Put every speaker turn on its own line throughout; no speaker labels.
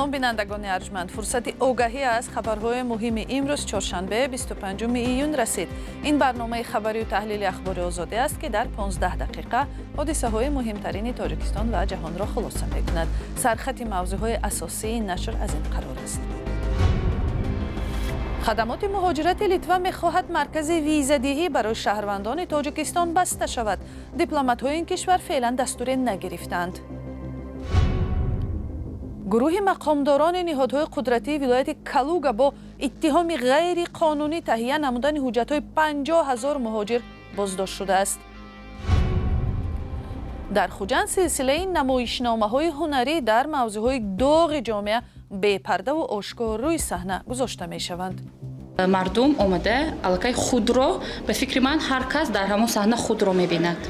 Салом, бинандагони арҷманд. Фурсати огаҳӣ аз хабарҳои муҳими имрӯз, чоршанбе, 25 июн, расид. Ин барномаи хабарию таҳлили Ахбори Озодӣ аст, ки дар 15 дақиқа ҳодисаҳои муҳимтарини Тоҷикистон ва ҷаҳонро хулоса мекунад. Сархати мавзӯъҳои асосии нашр аз ин қарор аст. Хадамоти муҳоҷирати Литва мехоҳад маркази визадиҳӣ барои шаҳрвандони Тоҷикистон баста шавад. Дипломатҳои ин кишвар феълан дастуре нагирифтанд. Гурӯҳи мақомдорони ниҳодҳои қудратии вилояти Калуга бо иттиҳоми ғайриқонунӣ таҳия намудани ҳуҷҷатҳои 50 000 муҳоҷир боздошт шудааст. Дар Хуҷанд силсилаи намоишномаҳои ҳунарӣ дар мавзӯъҳои доғи ҷомеа бепардаву ошкор рӯи саҳна гузошта мешаванд.
Мардум омада аллакай худро, ба фикри ман, ҳар кас дар ҳамон саҳна худро мебинад.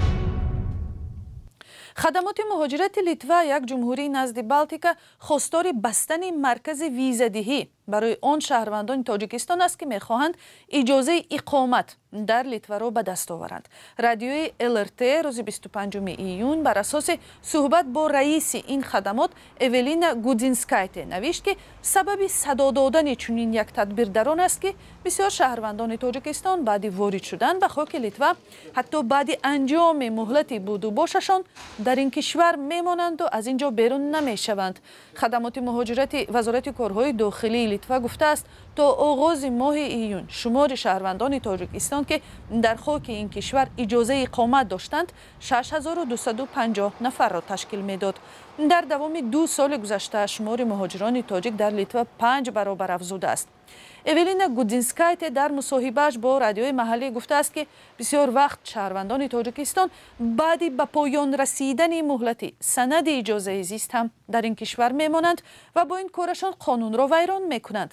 Хадамоти муҳоҷирати Литва, як ҷумҳурии назди Балтика, хостори бастани маркази визадиҳӣ барои он шаҳрвандони Тоҷикистон аст, ки мехоҳанд иҷозаи иқомат дар Литваро ба даст оваранд. Радиои ЛРТ рӯзи 25 июн бар асоси суҳбат бо раиси ин хадамот Эвелина Гудзинскайте навишт, ки сабаби садо додани чунин як тадбир дар он аст, ки бисёр шаҳрвандони Тоҷикистон баъди ворид шудан ба хоки Литва, ҳатто баъди анҷоми муҳлати будубошашон, дар ин кишвар мемонанду аз ин ҷо берун намешаванд. Хадамоти муҳоҷирати Вазорати корҳои дохилии Литва гуфтааст, то оғози моҳи июн шумори шаҳрвандони Тоҷикистон, ки дар хоки ин кишвар иҷозаи иқомат доштанд, 6250 нафарро ташкил медод. Дар давоми 2 соли гузашта шумори муҳоҷирони тоҷик дар Литва панҷ баробар афзудааст. Эвелина Гудзинскайте дар мусоҳибааш бо радиои маҳаллӣ гуфтааст, ки бисёр вақт шаҳрвандони Тоҷикистон баъди ба поён расидани муҳлати санади иҷозаи зист ҳам дар ин кишвар мемонанд ва бо ин корашон қонунро вайрон мекунанд.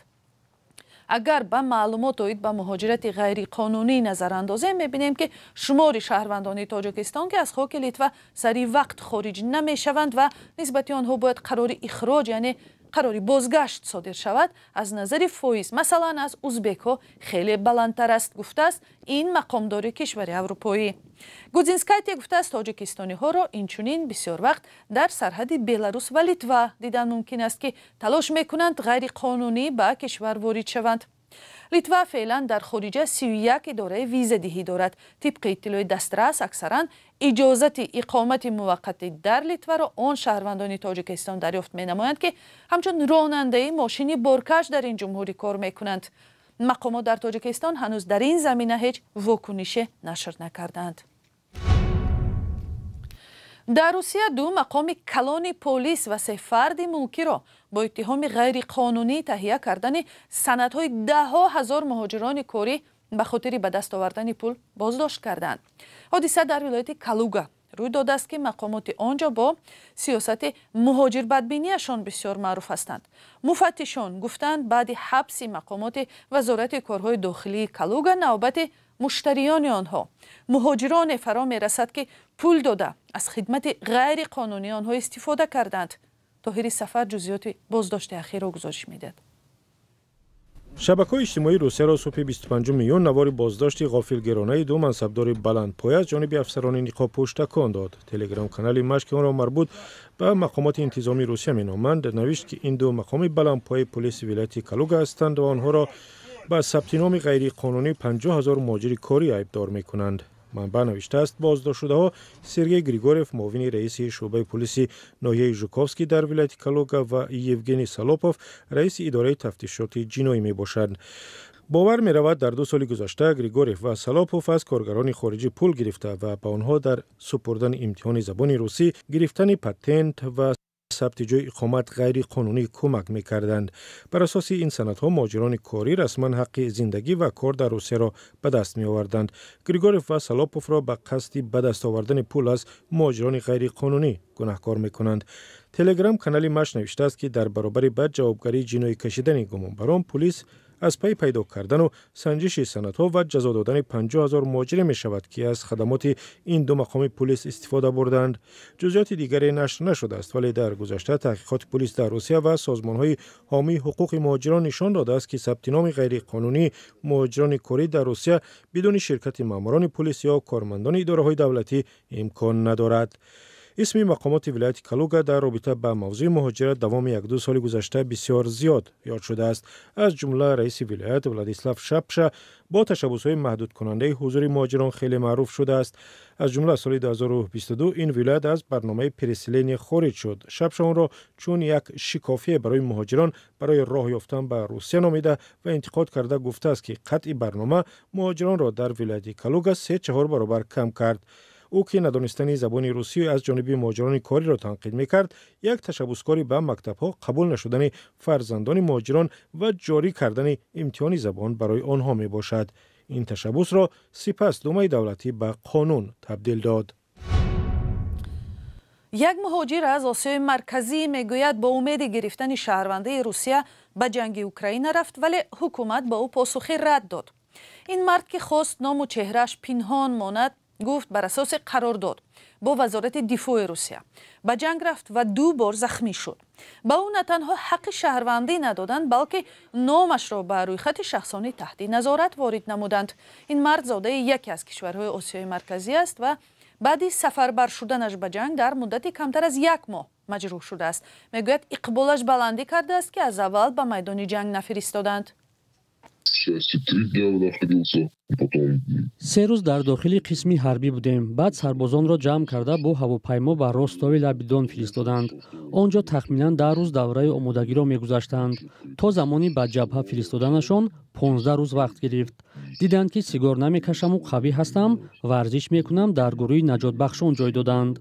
Агар ба маълумот оид ба муҳоҷирати ғайриқонунӣ назар андозем, мебинем, ки шумори шаҳрвандони Тоҷикистон, ки аз хоки Литва сари вақт хориҷ намешаванд ва нисбати онҳо бояд қарори ихроҷ, яъне қарори бозгашт содир шавад, аз назари фоиз, масалан, аз узбекҳо хеле баландтар аст, гуфтааст ин мақомдори кишвари аврупоӣ. Гудзинскайте гуфтааст, тоҷикистониҳоро инчунин бисёр вақт дар сарҳади Беларус ва Литва дидан мумкин аст, ки талош мекунанд ғайриқонунӣ ба кишвар ворид шаванд. Литва феълан дар хориҷа 31 идораи визадиҳӣ дорад. Тибқи иттилои дастрас, аксаран иҷозати иқомати муваққатӣ дар Литваро он шаҳрвандони Тоҷикистон дарёфт менамоянд, ки ҳамчун ронандаи мошини боркаш дар ин ҷумҳурӣ кор мекунанд. Мақомот дар Тоҷикистон ҳанӯз дар ин замина ҳеҷ вокунише нашр накардаанд. Дар Русия ду мақоми калони полис ва се фарди мулкиро бо иттиҳоми ғайриқонунӣ таҳия кардани санадҳои даҳҳо ҳазор муҳоҷирони корӣ ба хотири ба даст овардани пул боздошт карданд. Ҳодиса дар вилояти Калуга рӯй додааст, ки мақомоти он ҷо бо сиёсати муҳоҷирбадбинияшон бисёр маъруф ҳастанд. Муфаттишон гуфтанд, баъди ҳабси мақомоти Вазорати корҳои дохилии Калуга навбати муштариёни онҳо, муҳоҷироне, фаро мерасад, ки пул дода аз хидмати ғайриқонунии онҳо истифода карданд. Тоҳири Сафар ҷузъиёти боздошти ахирро гузориш медиҳад.
Шабакаҳои иҷтимоии Русияро субҳи 25 июн навори боздошти ғофилгиронаи ду мансабдори баландпоя аз ҷониби афсарони ниқобпӯш такон дод. Телеграм-канали Маш, ки онро марбут ба мақомоти интизомии Русия меноманд, навишт, ки ин ду мақоми баландпояи полиси вилояти Калуга ҳастанд ва онҳоро ба сабти номи ғайриқонунии 50 000 муҳоҷири корӣ айбдор мекунанд. Манбаъ навиштааст, боздоштшудаҳо Сергей Григорьев, муовини раиси шӯъбаи полиси ноҳияи Жуковский дар вилояти Калуга, ва Евгений Салопов, раиси идораи тафтишоти ҷиноӣ мебошанд. Бовар меравад, дар 2 соли гузашта Григорьев ва Салопов аз коргарони хориҷӣ пул гирифта ва ба онҳо дар супурдани имтиҳони забони русӣ, гирифтани патент ва сабти ҷои иқомат ғайриқонунӣ кӯмак мекарданд. Бар асоси ин санадҳо муҳоҷирони корӣ расман ҳаққи зиндагӣ ва кор дар Русияро ба даст меоварданд. Григорьев ва Салоповро ба қасди ба даст овардани пул аз муҳоҷирони ғайриқонунӣ гунаҳкор мекунанд. Телеграм канали Маш навиштааст, ки дар баробари ба ҷавобгарии ҷиноӣ кашидани гумонбарон, пулис аз пай пайдо кардану санҷиши санадҳо ва ҷазо додани 50 000 муҳоҷире мешавад, ки аз хадамоти ин ду мақоми пулис истифода бурданд. Ҷузъиёти дигаре нашр нашудааст, вале дар гузашта таҳқиқоти пулис дар Русия ва созмонҳои ҳомии ҳуқуқи муҳоҷирон нишон додааст, ки сабти номи ғайриқонунии муҳоҷирони корӣ дар Русия бидуни ширкати маъмурони пулис ё кормандони идораҳои давлатӣ имкон надорад. Исми мақомоти вилояти Калуга дар робита ба мавзӯи муҳоҷират давоми 1-2 соли гузашта бисёр зиёд ёд шудааст. Аз ҷумла раиси вилоят Владислав Шапша бо ташаббусҳои маҳдудкунандаи ҳузури муҳоҷирон хеле маъруф шудааст. Аз ҷумла соли 2022 ин вилоят аз барномаи переселение хориҷ шуд. Шапша онро чун як шикофие барои муҳоҷирон барои роҳ ёфтан ба Русия номида ва интиқод карда гуфтааст, ки қатъи барнома муҳоҷиронро дар вилояти Калуга 3-4 баробар кам кард. Ӯ ки надонистани забони русӣ аз ҷониби муҳоҷирони кориро танқид мекард, як ташаббускори ба мактабҳо қабул нашудани фарзандони муҳоҷирон ва ҷорӣ кардани имтиҳони забон барои онҳо мебошад. Ин ташаббусро сипас Думаи давлатӣ ба қонун табдил дод.
Як муҳоҷир аз Осиёи Марказӣ мегӯяд, бо умеди гирифтани шаҳрвандии Русия ба ҷанги Украина рафт, вале ҳукумат ба ӯ посухи рад дод. Ин мард, ки хост ному чеҳрааш пинҳон монад, гуфт бар асоси қарордод бо Вазорати дифои Русия ба ҷанг рафт ва 2 бор захмӣ шуд. Ба ӯ на танҳо ҳаққи шаҳрвандӣ надоданд, балки номашро ба рӯйхати шахсони таҳти назорат ворид намуданд. Ин мард зодаи яке аз кишварҳои Осиёи Марказӣ аст ва баъди сафарбар шуданаш ба ҷанг дар муддати камтар аз 1 моҳ маҷрӯҳ шудааст. Мегӯяд, иқболаш баландӣ кардааст, ки аз аввал ба майдони ҷанг нафиристоданд.
3 рӯз дар дохили қисми ҳарбӣ будем. Баъд сарбозонро ҷамъ карда бо ҳавопаймо ба Ростови лаби Дон фиристоданд. Он ҷо тахминан 10 рӯз давраи омодагиро мегузаштанд. То замони ба ҷабҳа фиристоданашон 15 рӯз вақт гирифт. Диданд, ки сигор намекашаму қавӣ ҳастам, варзиш мекунам, дар гурӯҳи наҷотбахшон ҷой доданд.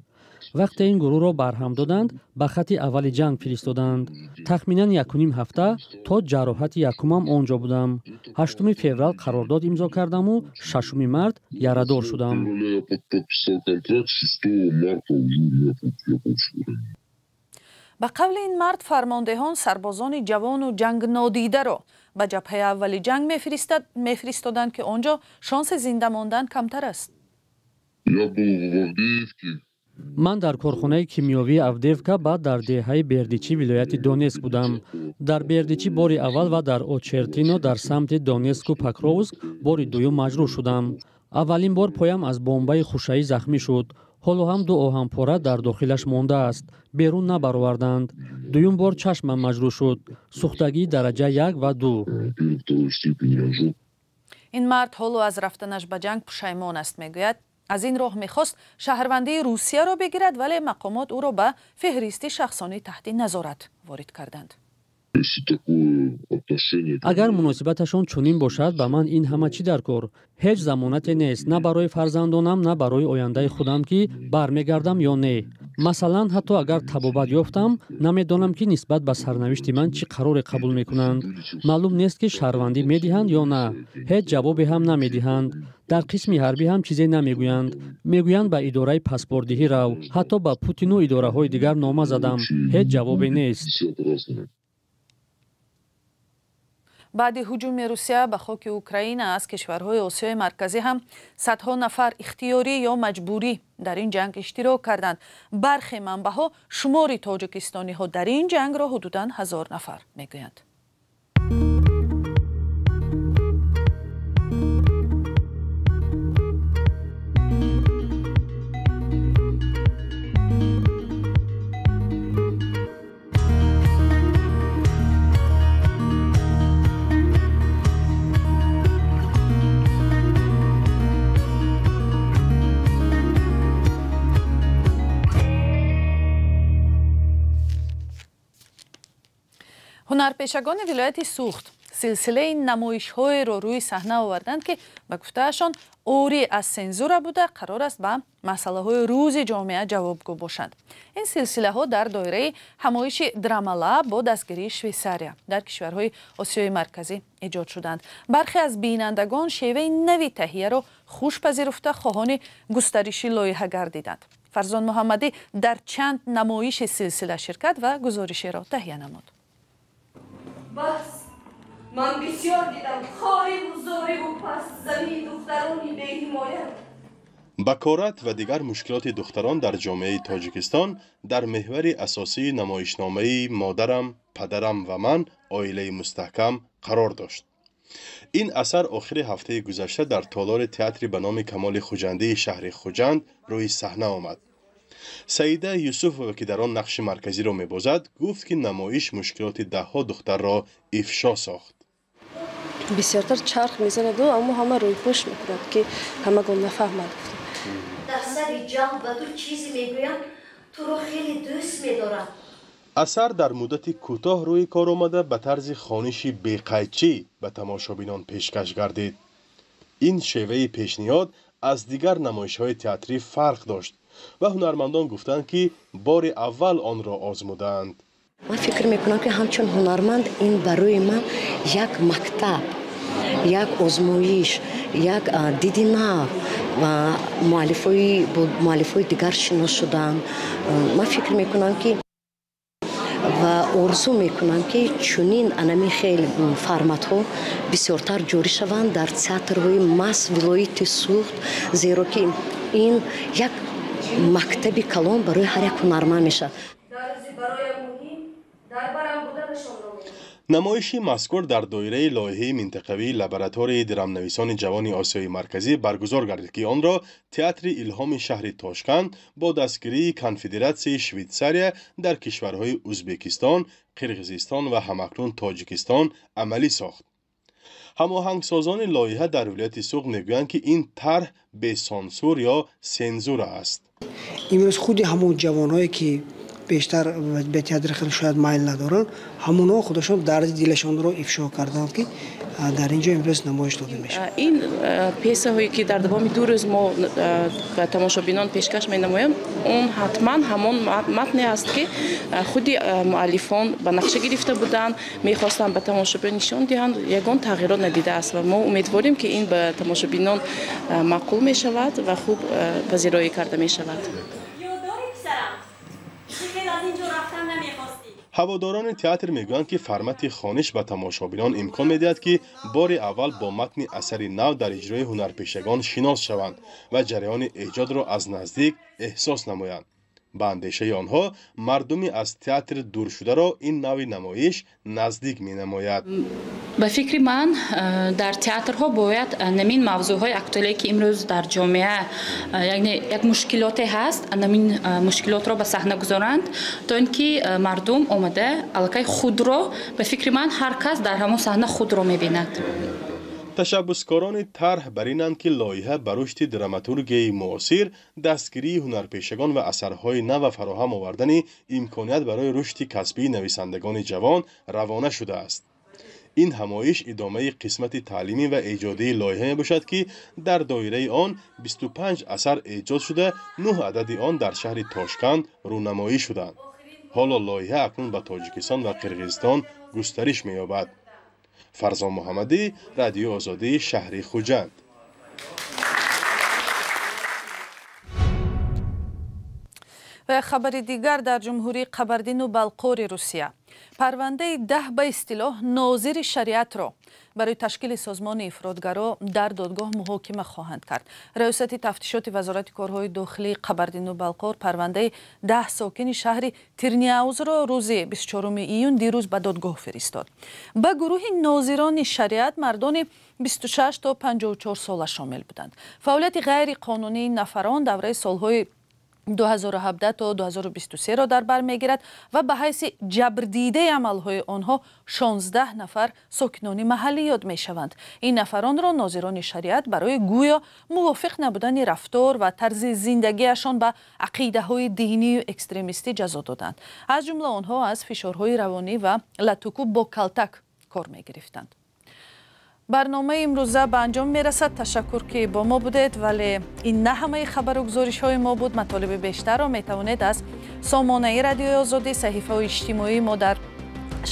Вақте ин гурӯҳро барҳам доданд, ба хати аввали ҷанг фиристоданд. Тахминан 1,5 ҳафта то ҷароҳати якумам он ҷо будам. 8 феврал қарордод имзо кардаму 6 март ярадор шудам.
Ба қавли ин мард, фармондеҳон сарбозони ҷавону ҷангнодидаро ба ҷабҳаи аввали ҷанг мефиристоданд, ки он ҷо шонси зинда мондан камтар аст.
Ман дар корхонаи кимиёвии Авдеевка, баъд дар деҳаи Бердичи вилояти Донецк будам. Дар Бердичи бори аввал ва дар Очертино дар самти Донецку Покровск бори дуюм маҷрӯҳ шудам. Аввалин бор поям аз бомбаи хушаӣ захмӣ шуд. Ҳоло ҳам 2 оҳанпора дар дохилаш мондааст, берун набароварданд. Дуюм бор чашмам маҷрӯҳ шуд, сӯхтагии дараҷа 1 ва 2.
Ин мард ҳоло аз рафтанаш ба ҷанг пушаймон аст. Мегӯяд, аз ин роҳ мехост шаҳрвандии Русияро бигирад, вале мақомот ӯро ба феҳристи шахсони таҳти назорат ворид карданд.
Агар муносибаташон чунин бошад, ба ман ин ҳама чӣ дар кор? Ҳеҷ замонате нест, на барои фарзандонам, на барои ояндаи худам, ки бармегардам ё не. Масалан, ҳатто агар табобат ёфтам, намедонам, ки нисбат ба сарнавишти ман чӣ қароре қабул мекунанд. Маълум нест, ки шаҳрвандӣ медиҳанд ё на. Ҳеҷ ҷавобе ҳам намедиҳанд. Дар қисми ҳарбӣ ҳам чизе намегӯянд. Мегӯянд, ба идораи паспортдиҳӣ рав. Ҳатто ба Путину идораҳои дигар нома задам. Ҳеҷ ҷавобе нест.
Баъди ҳуҷуми Русия ба хоки Украина аз кишварҳои Осиёи Марказӣ ҳам садҳо нафар ихтиёрӣ ё маҷбурӣ дар ин ҷанг иштирок карданд. Бархе манбаъҳо шумори тоҷикистониҳо дар ин ҷангро ҳудудан 1000 нафар мегӯянд. Ҳунарпешагони вилояти Сухт силсилаи намоишҳоеро рӯи саҳна оварданд, ки ба гуфтаашон орӣ аз сензура буда, қарор аст ба масъалаҳои рӯзи ҷомеа ҷавобгӯ бошанд. Ин силсилаҳо дар доираи ҳамоиши Драмалаб бо дастгирии Швейсария дар кишварҳои Осиёи Марказӣ эҷод шуданд. Бархе аз бинандагон шеваи нави таҳияро хуш пазируфта, хоҳони густариши лоиҳа гардиданд. Фарзон Муҳаммадӣ дар чанд намоиши силсила ширкат ва гузоришеро таҳия намуд.
Бас, ман бисёр дидам хориву зориву пастзании духтарони беҳимоят.
Бакорат ва дигар мушкилоти духтарон дар ҷомеаи Тоҷикистон дар меҳвари асосии намоишномаи «Модарам, падарам ва ман» оилаи мустаҳкам қарор дошт. Ин асар охири ҳафтаи гузашта дар толори театри ба номи Камоли Хуҷандии шаҳри Хуҷанд рӯи саҳна омад. Саида Юсуфова, ки дар он нақши марказиро мебозад, гуфт, ки намоиш мушкилоти даҳҳо духтарро ифшо сохт.
Бисёртар чарх мезанаду, аммо ҳама рӯйпӯш мекунад, ки ҳамагон нафаҳмад.
Дар сари ҷанг ба ту чизе мегӯям, туро хеле дӯст медорам.
Асар дар муддати кӯтоҳ рӯи кор омада, ба тарзи хониши беқайчӣ ба тамошобинон пешкаш гардид. Ин шеваи пешниҳод аз дигар намоишҳои театрӣ фарқ дошт ва ҳунармандон гуфтанд, ки бори аввал онро озмудаанд.
Ман фикр мекунам, ки ҳамчун ҳунарманд ин барои ман як мактаб, як озмоиш, як диди нав ва муаллифҳои дигар шинос шудам. Ман фикр мекунам, ки ва орзу мекунам, ки чунин анами хел форматҳо бисёртар ҷорӣ шаванд дар театрҳои маҳз вилояти Суғд, зеро ки ин як мактаби калон барои ҳар як ҳунарманд мешавад.
Намоиши мазкур дар доираи лоиҳаи минтақавии лабораторияи драмнависони ҷавони Осиёи Марказӣ баргузор гардид, ки онро театри Илҳоми шаҳри Тошканд бо дастгирии Конфедератсияи Швейтсария дар кишварҳои Узбекистон, Қирғизистон ва ҳамакнун Тоҷикистон амалӣ сохт. Ҳамоҳангсозони лоиҳа дар вилояти Суғд мегӯянд, ки ин тарҳ бесансур ё сензура аст.
Имрӯз худи ҳамон ҷавонҳое, ки бештар ба театри хеле шояд майл надоранд, ҳамонҳо худашон дарди дилашонро ифшо карданд, ки дар ин ҷо имрӯз намоиш дода мешавад.
Ин пьесаҳое, ки дар давоми 2 рӯз мо ба тамошобинон пешкаш менамоем, он ҳатман ҳамон матне аст, ки худи муаллифон ба нақша гирифта буданд, мехостанд ба тамошобин нишон диҳанд, ягон тағйирот надидааст ва мо умедворем, ки ин ба тамошобинон маъқул мешавад ва хуб пазироӣ карда мешавад.
Ҳаводорони театр мегӯянд, ки формати хониш ба тамошобинон имкон медиҳад, ки бори аввал бо матни асари нав дар иҷрои ҳунарпешагон шинос шаванд ва ҷараёни эҷодро аз наздик эҳсос намоянд. Ба андешаи онҳо, мардуми аз театр дур шударо ин навъи намоиш наздик менамояд.
Ба фикри ман, дар театрҳо бояд намин мавзӯъҳои актуалие, ки имрӯз дар ҷомеа як мушкилоте ҳаст, намин мушкилотро ба саҳна гузоранд, то ин ки мардум омада аллакай худро, ба фикри ман, ҳар кас дар ҳамон саҳна худро мебинад.
Ташаббускорони тарҳ бар инанд, ки лоиҳа ба рушди драматургияи муосир, дастгирии ҳунарпешагон ва асарҳои нав ва фароҳам овардани имконият барои рушди касбии нависандагони ҷавон равона шудааст. Ин ҳамоиш идомаи қисмати таълимӣ ва эҷодии лоиҳа мебошад, ки дар доираи он 25 асар эҷод шуда, 9 адади он дар шаҳри Тошканд рӯнамоӣ шуданд. Ҳоло лоиҳа акнун ба Тоҷикистон ва Қирғизистон густариш меёбад. Фарзон Муҳаммадӣ, Радиои Озодӣ, шаҳри Хуҷанд.
Ва хабари дигар дар ҷумҳурии Қабардину Балқори Русия. Парвандаи 10 ба истилоҳ нозири шариатро барои ташкили созмони ифротгаро дар додгоҳ муҳокима хоҳанд кард. Раёсати тафтишоти Вазорати корҳои дохилии Қабардину Балқор парвандаи 10 сокини шаҳри Тирниаузро рӯзи 24 июн дирӯз ба додгоҳ фиристод. Ба гурӯҳи нозирони шариат мардони 26 то 54 сола шомил буданд. Фаъолияти ғайриқонунии нафарон давраи солҳои 2017 то 2023 ро дар бар мегирад ва ба ҳайси ҷабрдидаи амалҳои онҳо 16 нафар сокинони маҳаллӣ ёд мешаванд. Ин нафаронро нозирони шариат барои гӯё мувофиқ набудани рафтор ва тарзи зиндагиашон ба ақидаҳои динию экстремистӣ ҷазо доданд. Аз ҷумла онҳо аз фишорҳои равонӣ ва латукӯб бо калтак кор мегирифтанд. Барномаи имрӯза ба анҷом мерасад. Ташаккур, ки бо мо будед, вале ин на ҳамаи хабару гузоришҳои мо буд. Матолиби бештарро метавонед аз сомонаи Радиои Озодӣ, саҳифаҳои иҷтимоии мо дар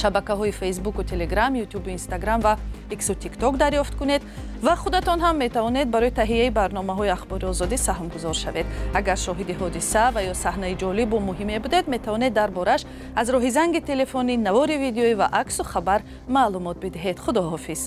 шабакаҳои Фейсбуку Телеграм, Ютубу Инстаграм ва Иксу Тикток дарёфт кунед ва худатон ҳам метавонед барои таҳияи барномаҳои Ахбори Озодӣ саҳмгузор шавед. Агар шоҳиди ҳодиса ва ё саҳнаи ҷолибу муҳиме будед, метавонед дар бораш аз роҳи занги телефонӣ, навори видеоӣ ва аксу хабар маълумот бидиҳед. Худоҳофиз.